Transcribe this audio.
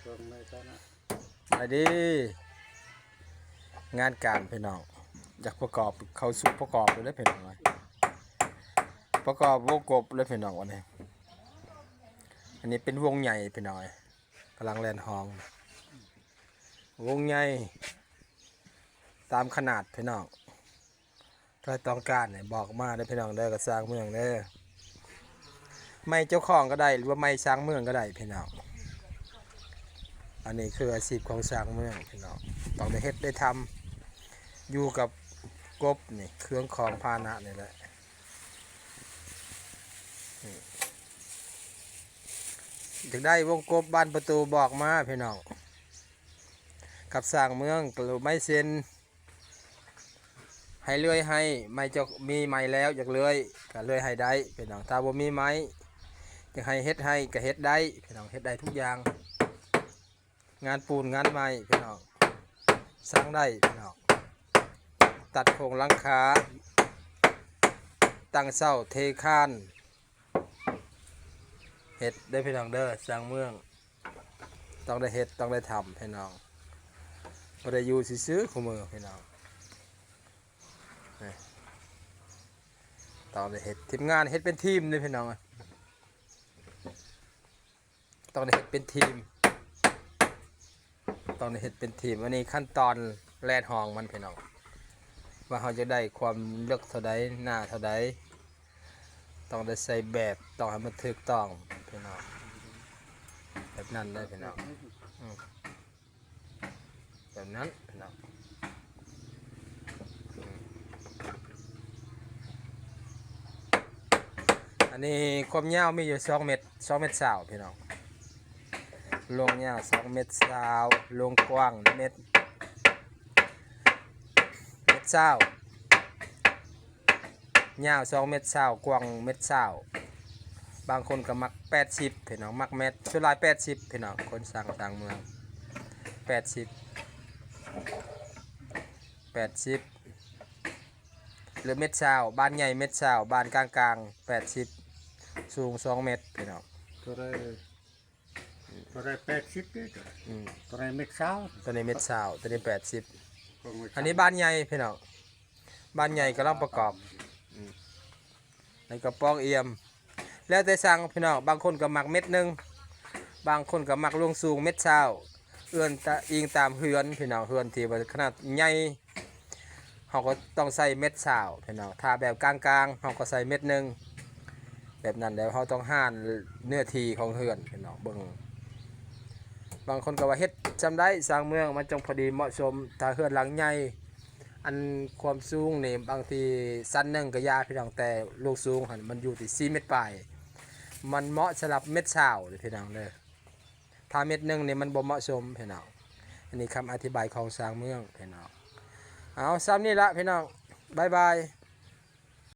ສະບາຍດີ ງານການພີ່ນ້ອງ ຢາກປະກອບ ເຂົ້າສູ່ປະກອບເລີຍພີ່ນ້ອງເອີຍ ປະກອບວົງກົບເລີຍພີ່ນ້ອງ ວັນນີ້ ອັນນີ້ເປັນວົງໃຫຍ່ພີ່ນ້ອງເອີຍ ກຳລັງແລ່ນຮອງ ວົງໃຫຍ່ຕາມຂະໜາດພີ່ນ້ອງ. ໃຜຕ້ອງການໃຫ້ບອກມາເດີພີ່ນ້ອງເດີ ກັບຊ່າງເມືອງເດີ ໄມ້ເຈົ້າຂອງກໍໄດ້ ຫຼືວ່າໄມ້ຊ່າງເມືອງກໍໄດ້ພີ່ນ້ອງ ອັນນີ້ຄືອາຊີບຂອງຊ່າງເມືອງພີ່ນ້ອງ ຕ້ອງໄດ້ເຮັດໄດ້ທຳ ຢູ່ກັບກົບນີ້ ເຄື່ອງຂອງພາຫະນະນີ້ແຫຼະ ຢາກໄດ້ວົງກົບບານປະຕູບອກມາພີ່ນ້ອງ ກັບຊ່າງເມືອງ ກະໄມ້ເຊັນ ໃຫ້ເລື່ອຍໃຫ້ ໄມ້ເຈົ້າ ມີໄມ້ແລ້ວຢາກເລື່ອຍກະເລື່ອຍໃຫ້ໄດ້ພີ່ນ້ອງ ຖ້າບໍ່ມີໄມ້ ຢາກໃຫ້ເຮັດໃຫ້ກະເຮັດໄດ້ພີ່ນ້ອງ ເຮັດໄດ້ທຸກຢ່າງ ງານປູນງານໄມ້ພີ່ນ້ອງ ຊ່າງໄດ້ພີ່ນ້ອງ ຕັດໂຄງຫຼັງຄາ ຕັ້ງເສົາເທຄານ ເຮັດເດີພີ່ນ້ອງເດີ ຊ່າງເມືອງ ຕ້ອງໄດ້ເຮັດ ຕ້ອງໄດ້ທຳພີ່ນ້ອງ ບໍ່ໄດ້ຢູ່ຊື່ໆ ຄູ່ມື້ພີ່ນ້ອງ ນີ້ ຕ້ອງໄດ້ເຮັດ ທີມງານເຮັດເປັນທີມເດ້ພີ່ນ້ອງ ຕ້ອງໄດ້ເຮັດເປັນທີມ ຕ້ອງໄດ້ເຮັດເປັນທີມ ອັນນີ້ຂັ້ນຕອນແລ່ນຮອງມັນພີ່ນ້ອງ ວ່າເຮົາຈະໄດ້ຄວາມເລິກເທົ່າໃດ ໜາເທົ່າໃດ ຕ້ອງໄດ້ໃສ່ແບບ ຕ້ອງໃຫ້ມັນຖືກຕ້ອງພີ່ນ້ອງ ແບບນັ້ນເດີພີ່ນ້ອງ ອືມ ແບບນັ້ນພີ່ນ້ອງ ອືມ ອັນນີ້ຄວາມຍາວມີຢູ່ສອງເມັດ ສອງເມັດຊາວພີ່ນ້ອງ ລວງຍາວສອງເມັດຊາວ ລວງກວ້າງເມັດ ເມັດຊາວ ຍາວສອງເມັດຊາວ ກວ້າງເມັດຊາວ ບາງຄົນກໍມັກແປດສິບພີ່ນ້ອງ ມັກແມັດ ສ່ວນຫຼາຍແປດສິບພີ່ນ້ອງ ຄົນຊ່າງ ຊ່າງເມືອງ ແປດສິບ ແປດສິບ ຫຼືເມັດຊາວ ບານໃຫຍ່ເມັດຊາວ ບານກາງໆ ແປດສິບ ສູງສອງເມັດພີ່ນ້ອງ ໂຕໃດ ໂຕໃດແປດສິບເດ້ ອືມ ໂຕໃດເມັດຊາວ ໂຕນີ້ເມັດຊາວ ໂຕນີ້ແປດສິບ ອັນນີ້ບານໃຫຍ່ພີ່ນ້ອງ ບານໃຫຍ່ກຳລັງປະກອບ ອືມ ແລ້ວກໍປ່ອງອຽມ ແລ້ວແຕ່ຊ່າງພີ່ນ້ອງ ບາງຄົນກໍມັກເມັດໜຶ່ງ ບາງຄົນກໍມັກລວງສູງເມັດຊາວ ເອື້ອນຕາ ອີງຕາມເຮືອນພີ່ນ້ອງ ເຮືອນທີ່ວ່າຂະໜາດໃຫຍ່ ເຮົາກໍຕ້ອງໃສ່ເມັດຊາວພີ່ນ້ອງ ຖ້າແບບກາງໆ ເຮົາກໍໃສ່ເມັດໜຶ່ງ ແບບນັ້ນແລ້ວເຮົາຕ້ອງຫານເນື້ອທີ່ຂອງເຮືອນພີ່ນ້ອງເບິ່ງ ບາງຄົນກໍວ່າເຮັດຊ່ຳໃດຊ່າງເມືອງ ມັນຈັ່ງພໍດີເໝາະສົມ ຖ້າເຮືອນຫຼັງໃຫຍ່ ອັນຄວາມສູງນີ້ ບາງທີຊັ້ນໜຶ່ງກໍຢ່າພີ່ນ້ອງ ແຕ່ລວງສູງຫັ້ນມັນຢູ່ທີ່ສີ່ເມັດປາຍ ມັນເໝາະສຳລັບເມັດຊາວເດີພີ່ນ້ອງເດີ ຖ້າເມັດໜຶ່ງນີ້ມັນບໍ່ເໝາະສົມພີ່ນ້ອງ ອັນນີ້ຄຳອະທິບາຍຂອງຊ່າງເມືອງພີ່ນ້ອງ ເອົາ ຊ່ຳນີ້ລະພີ່ນ້ອງ ບາຍບາຍ.